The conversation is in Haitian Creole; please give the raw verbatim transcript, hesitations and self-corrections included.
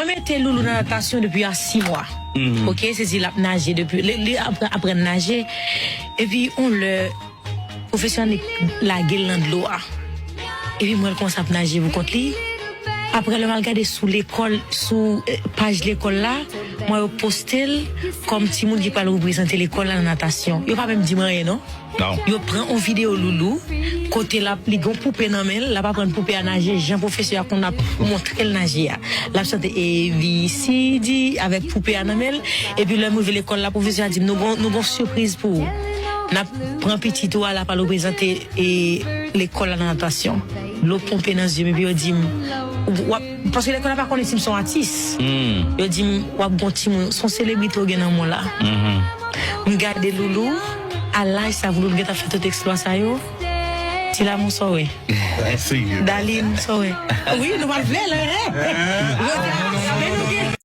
Mwen mete Loulou nan natasyon depi a sis mwa. Oke, se di l ap naje depi li, li apre- aprann naje. Epi yon lè pwofesè Annik lage l nan dlo a. Epi mwen l kòmanse ap naje pou kont li. Apre lè m al gade sou lekòl, sou eh, paj lekòl la, mwen yo poste l kòm timoun ki pral reprezante lekòl la nan natasyon. Yo pa menm di m anyen non. Yo pran yon videyo Loulou kote l ap li gen yon poupe nan men l, l ap aprann poupe a naje jan pwofesè a konn ap montre l naje a. L ap chante A B C D avèk poupe a nan men l. Epi lè m rive lekòl la, pwofesè a di m nou gon nou gon sipriz pou ou. N ap pran pitit ou a, l ap al reprezante e lekòl la nan natasyon. Dlo ponpe nan zye m epi yo di m w ap paske lekòl la pa konnen si m se yon atis. Yo di m w ap gon timoun, se yon selebrite w gen nan men w la. M gade Loulou, a laj sa pou Loulou gentan fè tout eksplwa sa yo. Ti Lamou sa w wè. Daline sa w wè. Wi, nou pa t vle l, hein? Yo di a,